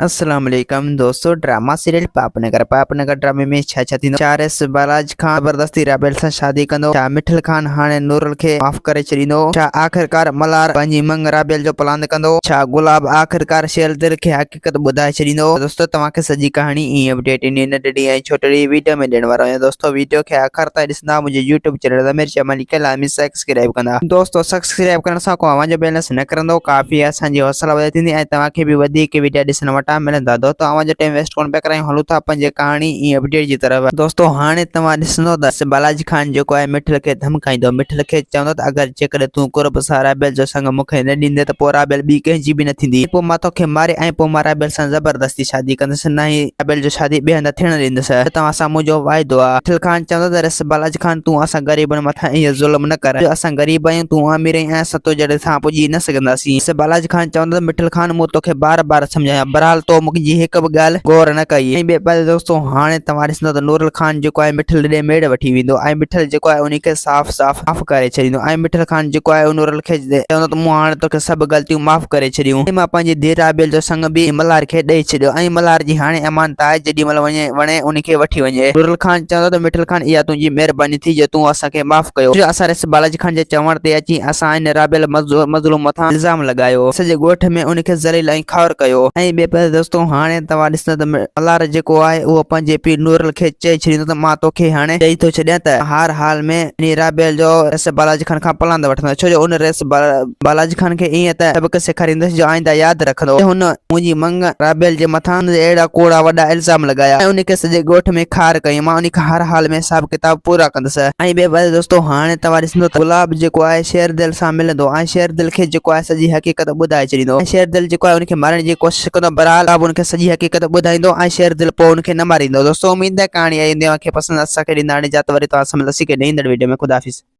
السلام عليڪم دوستو ڊراما سيريل پاپ نگر پاپ نگر ڊرامي ۾ ڇا ڇا ٿيندو ڇا ريس بالاج خان زبردستي رابيل سان شادي ڪندو ڇا مٺل خان هاڻي نورل کي معاف ڪري ڇڏيندو ڇا آخرڪار ملهار پنهنجي مڱ رابيل جو پلاند ڪندو ڇا گلاب آخرڪار شيل دل کي حقيقت ٻڌائي ڇڏيندو دوستو توهان کي سڄي ڪهاڻي ۽ اپڊيٽ انهي ننڍڙي ۽ ڇوٽڙي ويڊيو ۾ ڏيڻ وارو آهيان دوستو ويڊيو کي آخر تائين ڏسندا منهنجي يوٽيوب چينل ضمير شمالي کي لازمي سبسڪرائيب ڪندا. دوستو سبسڪرائيب ڪرڻ سان ڪو اوهان جو بيلنس نه ڪرندو ڪافي اسان جي حوصلا وڌائي ٿيندي ۽ توهان کي به وڌيڪ ويڊيا ڏسڻ وٽان ملندا دوستو اوهان جو ٽائيم ويسٽ ڪونه پيا ڪرايون هلون ٿا پنهنجي ڪهاڻي ۽ اپڊيٽ جي طرف. دوستو هاڻي توهان ڏسندو ته بالاجي خان جيڪو آهي مٺل کي ڌمڪائيندو مٺل کي چوندو ته اگر جيڪڏهن تون قرب سان رابيل جو سڱ مون کي نه ڏيندين ته پوء رابيل ٻي ڪنهن جي به نه ٿيندي پوء مان توکي ماري ۽ پوء مان رابيل سان زبردستي شادي ڪندس نه ئي رابيل جو شادي ٻئي هنڌ ٿيڻ ڏيندس ته توهان سان منهنجو واعدو آ. مٺل خان چوندو ته رس بالاچ خان تون اسان غريبن مٿان ائين ظلم نه ڪر جو اسان غريب آهيون تون امير آهين ۽ اسان تو جهڙي سان پڄي نه سگهنداسين. رس بالاچ خان چوندو ته مٺل خان مون توکي بار بار سمجهايو آهي بهرحال تو منهنجي هڪ به ڳالهه غور نه ڪئي. ۽ ٻئي پاسي دوستو هاڻي توهان ڏسندو ته نورل خان جيڪو آهي مٺل ڏي ميڙ وٺي ويندو ۽ مٺل جيڪو آهي انهي کي صاف صاف معاف ڪري ڇڏيندو ۽ مٺل خان جيڪو آهي نورل کي چوندو ته مون هاڻي توکي سڀ غلطيون معاف ڪري ڇڏيون ۽ مان پنهنجي ڌيء رابيل جو سڱ به ملهار کي ڏئي ڇڏيو ۽ ملهار جي هاڻي امانت آهي جيڏي مهل وڃي وڻي ان کي وٺي وڃي. نورل خان چوندو ته مٺل خان اها تنهنجي مهرباني ٿي جو تون اسان کي معاف ڪيو جو اسان ريس بالاجي خان جي چوڻ تي اچي اسان ان رابيل مظلوم مٿان الزام لڳايو سڄي ڳوٺ ۾ ان کي ذليل ۽ خوار ڪيو. ۽ ٻئي پاسي دوستو هاڻي توهان ڏسندا ته ملهار جيڪو آهي اهو پنهنجي پيء نورل کي چئي ڇڏيندو ته مان توکي هاڻي چئي ٿو ڇڏيان ته هر حال ۾ انهي رابيل جو ريس بالاجي خان کان پلاند وٺندس ڇو جو ان ريس بالاجي خان کي ائين ته سبق سيکاريندس جو آئنده ياد رکندو ته هن منهنجي مڱ رابيل جي مٿان اهڙا ڪوڙا وڏا الزام لڳايا ۽ ان کي سڄي ڳوٺ ۾ خار ڪيائين مان ان کان هر حال ۾ حساب ڪتاب پورا ڪندس. ۽ ٻئي پاسي دوستو هاڻي توهان ڏسندو ته گلاب جيڪو آهي شيردل سان ملندو ۽ شيردل کي جيڪو آهي سڄي حقيقت ٻڌائي ڇڏيندو ۽ شيردل جيڪو آهي ان کي مارڻ جي ڪوشش ڪندو بهرحال گلاب ان کي سڄي حقيقت ٻڌائيندو ۽ شيردل پوء ان کي نه ماريندو دوستو اميد ته ڪهاڻي آئي هوندي اوهان کي پسند اسان کي ڏيندا هاڻي اجازت وري توهان سان ملنداسين ڪنهن ايندڙ وڊيو ۾ خدا حافظ.